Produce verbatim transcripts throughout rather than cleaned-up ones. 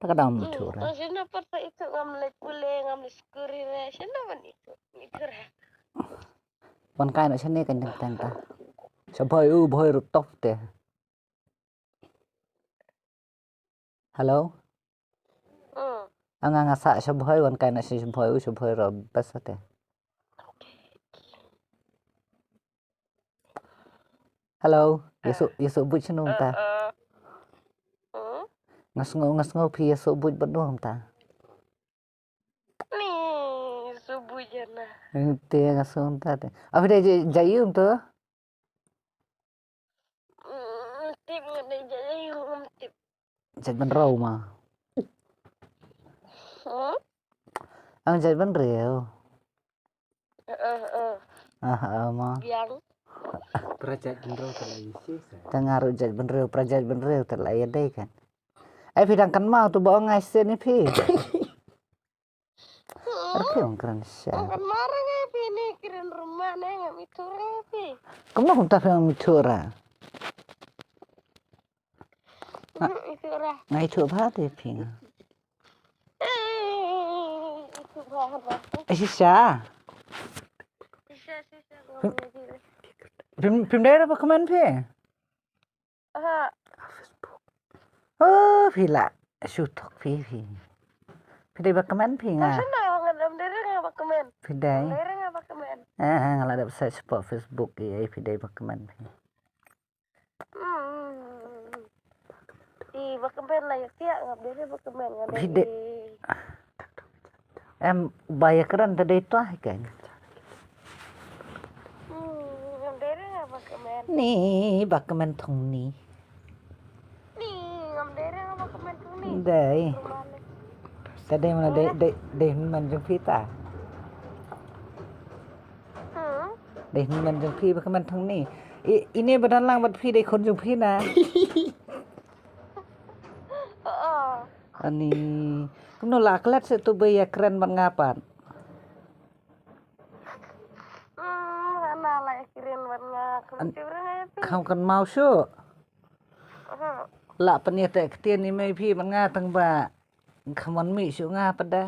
Ta ka dang ithuh re. Shano pat sa ithuh, ngam leit pule, ngam leit skuri re. Shano ban ithuh? Ithuh re. Wan kai na shane kan teng teng ta. Sha bhoi u bhoi ruh tough te. Hello? Anga nga sa sha bhoi, wan kai na sha bhoi u sha bhoi ruh best te. Hello, ya su ya su buit shano ta. Nga sngew nga sngew phi ya su buit bad no ta. Ni su buit jana. Te nga sngew ta te. Afi dei jai um to. Tip nga dei jai um tip. Jait ban rau ma. Ang jait ban reu. Ah ah ma. Biang. Prajat jynro ta la isi sa. Tang aru jait ban reu prajat ban reu ta la ya dei kan. Ai phi dang kan mau tu ba ong ai sen ni phi. Ar phi ong kren sha. Kan marang ai phi ni kren rumah ne ngam ithuh ra phi. Kumno kumta phi ngam ithuh ra. Ithuh ra. Ngai ithuh ba te phi nga. Ithuh ba. Ai shisha. Shisha shisha. Phim phim dei ra ba kmen phi. Oh phi la shu thok phi phi. Phi dei ba kmen phi nga. Phi dei. Nga la dep search hapoh Facebook ïa phi dei ba kmen phi. Phi dei. Em ba ïa kren te dei to hi keiñ. Ni ba kmen thong ni. Dei. Te dei mana dei dei dei man jong phi ta. Dei man jong phi ba kmen thong ni. Ine ba don lang bad phi dei khun jong phi na. Ani kumno la klet se tu ba ïa kren bad nga pat. Kham kan mau shu. La pynïa te ktien i mei phi bad nga tang ba kham wan mih shu nga pat da.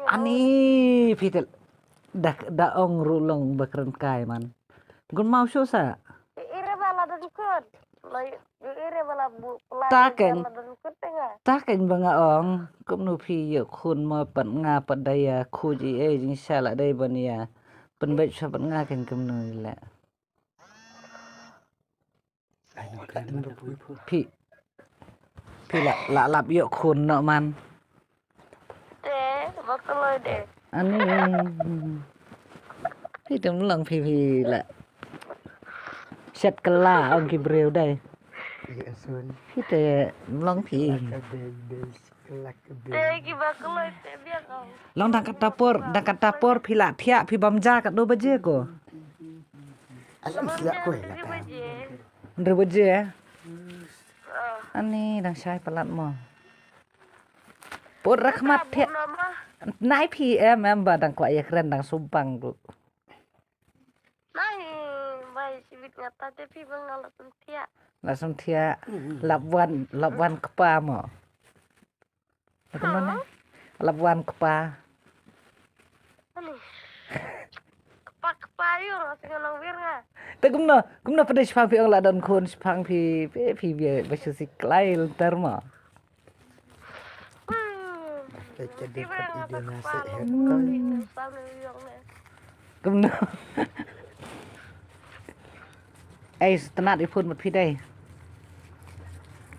Ani phi te da da ong ruh long ba kren kai man. Gun mau shu sa. Ire ba la don kut. Ta keiñ ta keiñ ba nga ong kumno phi ïoh khun mo pat nga pat da ïa khuid ei ei jingshisha la dei ban ïa pynbeit sha pat nga keiñ kumno leh. Phi phi la la lap ïoh khun noh man. Te ba kloi de. Ani phi tem long phi phi la. Shet kala ong ki briew dei. Phi te long phi. Te ki ba kloi te biang ong. Long dang kata por dang kata por phi la thiah phi bam ja kat do baje ko. Alam siap ko ya kata. Hynriew baje. Ani dang shai palat mo. Put rakhmat thiah. Nine P M em ba dang kwah ïa kren dang sumpang tu. Nai bai sibit ngata te phi ba nga la sum thiah. La sum thiah. Lap wan lap wan kpa mo. Lap wan lap wan kpa. Kpa kpa yu nga singa long wir nga. Te kumno kumno pade shipang phi ong la don khun shipang phi phi phi ba shu siklai lenter mo. Kumno. Ei, sngewtynnat i phone bad phi dei.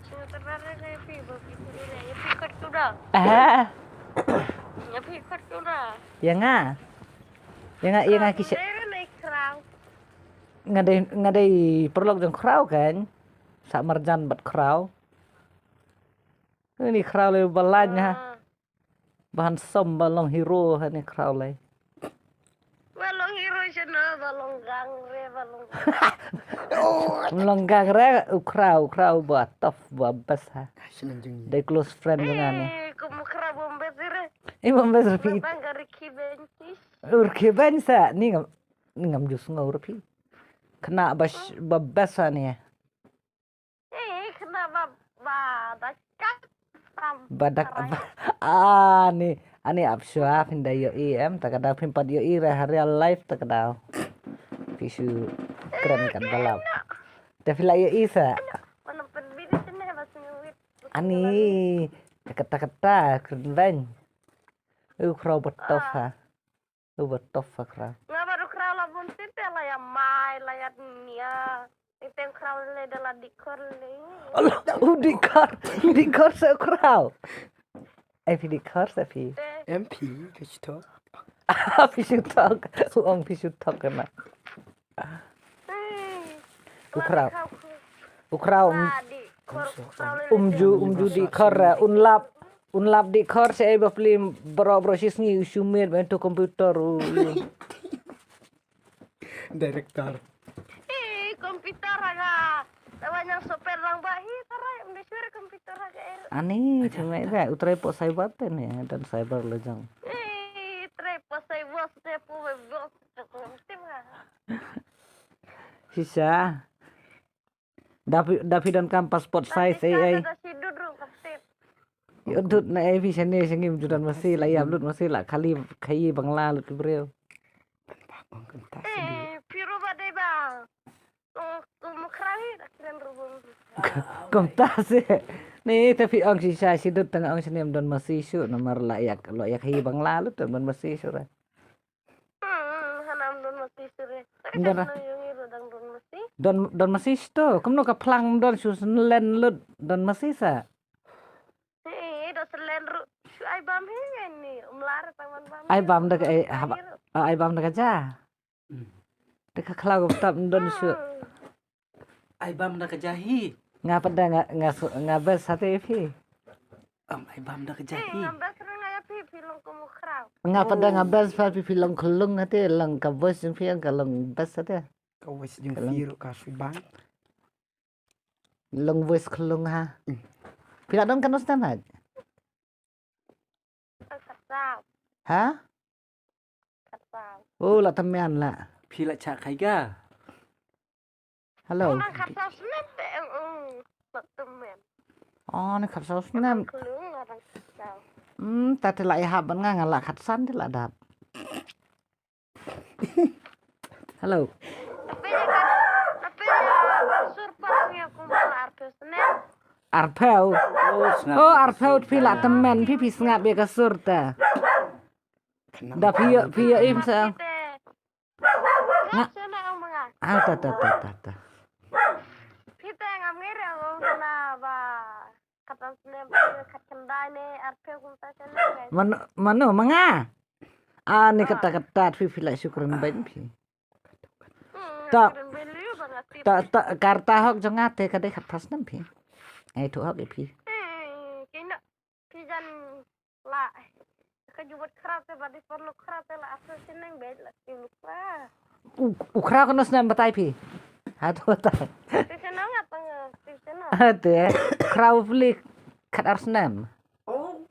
Sngewtynnat ïa phi ba phi phone ïa phi kot tu da. Ah. Ïa phi kot tu da. Ïa nga. Ïa nga ïa nga ki sha. Nga dei nga dei paralok jong Khraw kan. Sa marjan bad Khraw. Ni Khraw le ba lain ha. Ba handsome ba long hero ha ni Khraw le. Ba long hero shano ba long gang re ba long. Long gang re u Khraw u Khraw ba tough ba best ha. Dei close friend jong nga ni. Kum Khraw bom best re. I bom best re phi. Bang gari ki bench. Ur ki bench sa ni ngam ni ngam ju sngew re phi. Kena ba ba best ha ni. Eh, Badak ba, ani, ani ap shuwa phin da ïohi em, ta ka daw phin pat ïohi re ha real life ta ka daw. Phi shu kren kan balap. Te phi la ïohi sa. Ani, ta kata kata kren bang. U khraw ba tough ha. U ba tough ha khraw. Nga ba u khraw la bun site la ïa mai la ïa nia. Ite u khraw le da la dikor le. Allah, u dikor, dikor sa u khraw. Ai phi dikor sa phi. Em phi, phi shu tok. Phi shu tok. U ong phi shu tok kana. U khraw. U khraw. Um ju, um ju dikor, un lap. Un lap dikor sa ei ba pli bro bro shi sngi u shu miet ba tu computer u. Director. Eh, computer aga. Tawa nyang soper lang ba hi tarai um de sure computer aga er. Ani, cuma ba u trai po cyber te ne dan cyber lejang. Eh, trai po cyber te po web. Tim ha. Shisha. Da phi, da phi don kam passport size ei ei. Ïa dut na ei phi shane shangim ju don masi la ïa lut masi la khali khayi bangla lut ki briew. Eh, phi ru ba dei ba. Kum khraw hi da kren ru bun. Kumta se. Ni te phi ong shisha shi dut tang ong shane don masi shu namar la ïa la ïa khayi bangla lut don masi shu re. Hmm, hanam don masi sure. Don. Don, don masi sto. Kumno ka phlang don shu selen lut don masi sa. Eh, don selen ru. Shu ai bam hi ni. Umlar taman bam. Ai bam da ka ai haba. Ai bam da ka ja. Da ka khla ko tap don shu. Ai bam da ka ja hi. Nga pat da nga nga su- nga bes hate phi. Am ai bam da ka ja hi. Nga bes rang aya phi phi long kum u khraw. Nga pat da nga bes phi phi long khulung hate long ka bes jing phi ang ka long bes hate. Ka wes jing phi ru ka shu bang. Long bes khulung ha. Phi la dong ka nos tam ha. Ha? Oh, la temen la. Phi la chak kai ga. Hello. Oh, ni khatsaw snem. Hmm, ta te la ihap ban nga nga la khatsan te la dap. Hello. Arphew. Oh, arphew phi la temen phi phi sngap ïa ka sur ta. Da phi ïa phi ïa im sa. Nga. Ah, ta ta ta ta ta. Mano mano manga. Ah, ni kata kata phi phi la shukran bain phi. Ta ta ta karta hok jong nga te ka dei khat pas nam phi. Ai tu hok ïa phi. Phi jan la ka jubut khraw te ba di por lu khraw te la asu sineng bej la ti lu khraw. U khraw kano snem batai phi? Ha tu batai. Ti sineng apa nge? Ti sineng. Ha te khraw pli khat ar snem. Oh.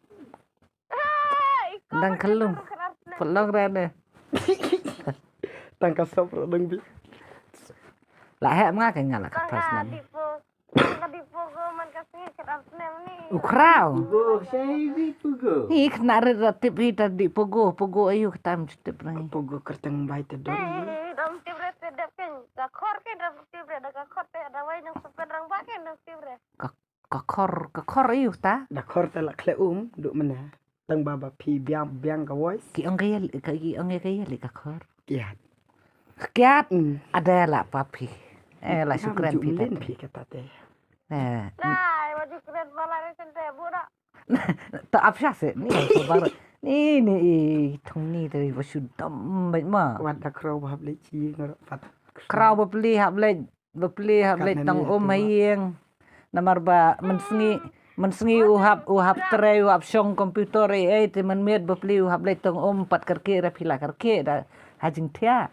Dang khlung. Pelong rane. Tang ka sop dang bi. La heh ma nga ka nga la khat ar snem. Ka di pogo man ka sngi khat ar snem ni. U khraw. Pogo, shai di pogo. Hi khna rit ra tip hi ta di pogo, pogo ayu kata am tip ra hi. Pogo kerteng bai te dor. Dam tip re te dep ken. Ka khor ke dam tip re da ka khor te da wai nang sepen rang ba ken dam tip re. Ka ka khor ka khor ayu ta. Da khor te la khle um du mena. Tang ba ba phi biang biang ka voice. Ki ong ka yel ka ki ong ka yel ka khor. Kiat. Kiat. Ada la pa phi. Eh la shukran phi ta. Phi kata te. Eh. Dai wa shukran pala re sente bu da. Ta ap sha se ni ko bar. Ni ni i thong ni te wa shu dam bai ma. Wat da khraw ba hap le chi ngor pat. Khraw ba pli hap le. Ba pli hap leit tong um ha ïing. Namar ba mynsngi mynsngi u hap u hap trei u hap shong computer ei ei te mynmiet ba pli u hap leit tong um pat kyrkieh re phi la kyrkieh da ha jingthiah.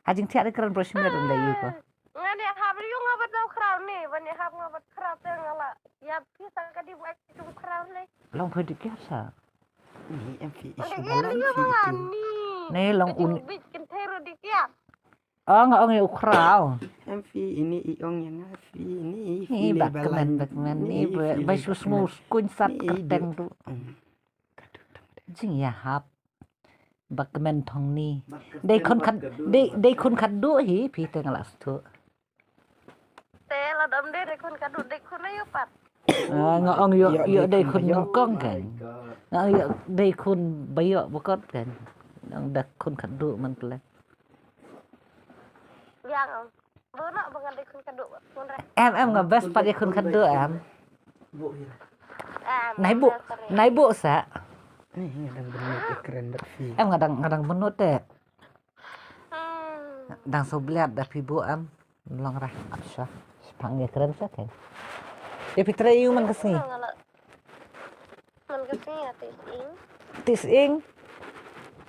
Ha jingthiah de kren bro shimiet ynda ïu ko. Nga ne hap ïu nga bat dau khraw ne ba ne hap nga bat khraw te nga la ïa phi sa ka di ba ïu khraw le. Long phi di kiar sa. Ni em phi isu ba lang phi itu. Ne long un. Bit kin thero di kiar. Ong ong ïa u khraw. Phi ini i ong ïa nga phi ini phi ni ba kmen ba kmen ni ba ba shu smu skuin sat kyrteng tu. Jingïahap ba kmen thong ni. Dei khun khat dei dei khun khat du hi phi te nga la stu. Te la dam dei dei khun khat du dei khun ayu pat. Ah, nga ong ïoh ïoh dei khun nyngkong kan. Nga ong ïoh dei khun ba ïoh ba kot kan. Nga ong da khun khat du man pele. Yang bu no ba nga dei khun khat du khun re. Em em nga best pat ïa khun khat du em. Nai bu nai bu sa. Ni nga dang benut ikren bad phi. Em nga dang nga dang benut te. Hmm. Dang so bliat da phi bu em. Long ra ap sha. Spang ïa kren sha kan. Ïa phi trei ïu man ka sngi. Man ka sngi ïa ti sing. Ti sing.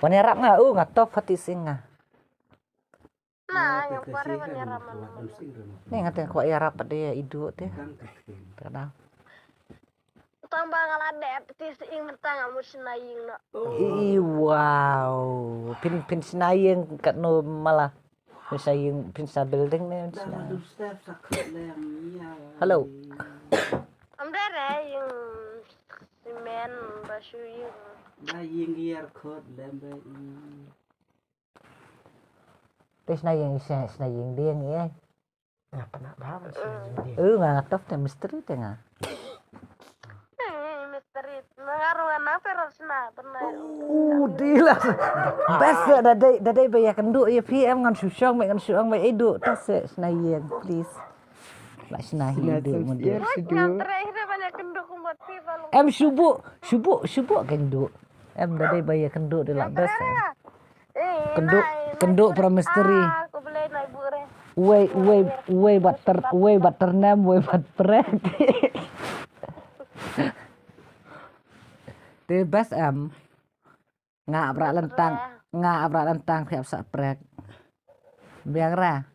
Wan ïarap nga u nga top ha ti sing nga. Na, yang pare wan ïarap man. Ni nga teng kwah ïarap pat de ïa idu te. Te da. Tang ba nga la dep ti sing tang amu sina ïing na. I wow. Pin pin sina ïing kat no mala. Pin sina ïing pin sina building ne pin sina. Hello. Am dere ïing simen ba shu ïing. Ba ïing ïar khot lem ba ïing. Te sna ïing sna ïing dieng ïa. Nga pernah ba sna ïing dieng. Eh nga tof te misteri te nga. Misteri. Nga ruh nga nang perot sna pernah. Uh dila. Best da dei da dei ba ïa kendu ïa P M ngan shu shong me ngan shu ong me edu ta se sna ïing please. La sna hi du mun du. Em shubu shubu shubu kendu. Em da dei ba ïa kendu de la best. Kendu kendu para misteri. Wei wei wei batter wei batter nem wei bat prek. Te best em. Nga ap rah lentang, nga ap rah lentang phi ap sah prek. Biang ra.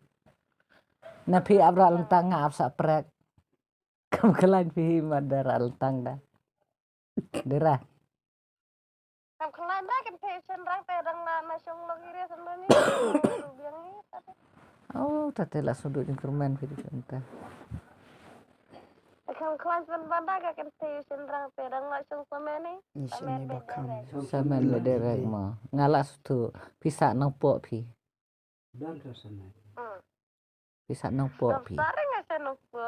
Na phi ap rah lentang nga ap sah prek. Kam khlaiñ phi ma da rah lentang da. Dira. Kam khlaiñ da kan phi shen rang te dang na na shong long iri sen ni. Biang ni. Oh, ta te la sudu jingkyrmen phi di ta. Kam khlaiñ pen banda ka kan te shin rang te dang la shong samen ni. Ni shin ni ba kam. Samen le de rek ma. Nga la sutu pisa nang po phi. Pisa nang po phi. Sare nga sa nang po.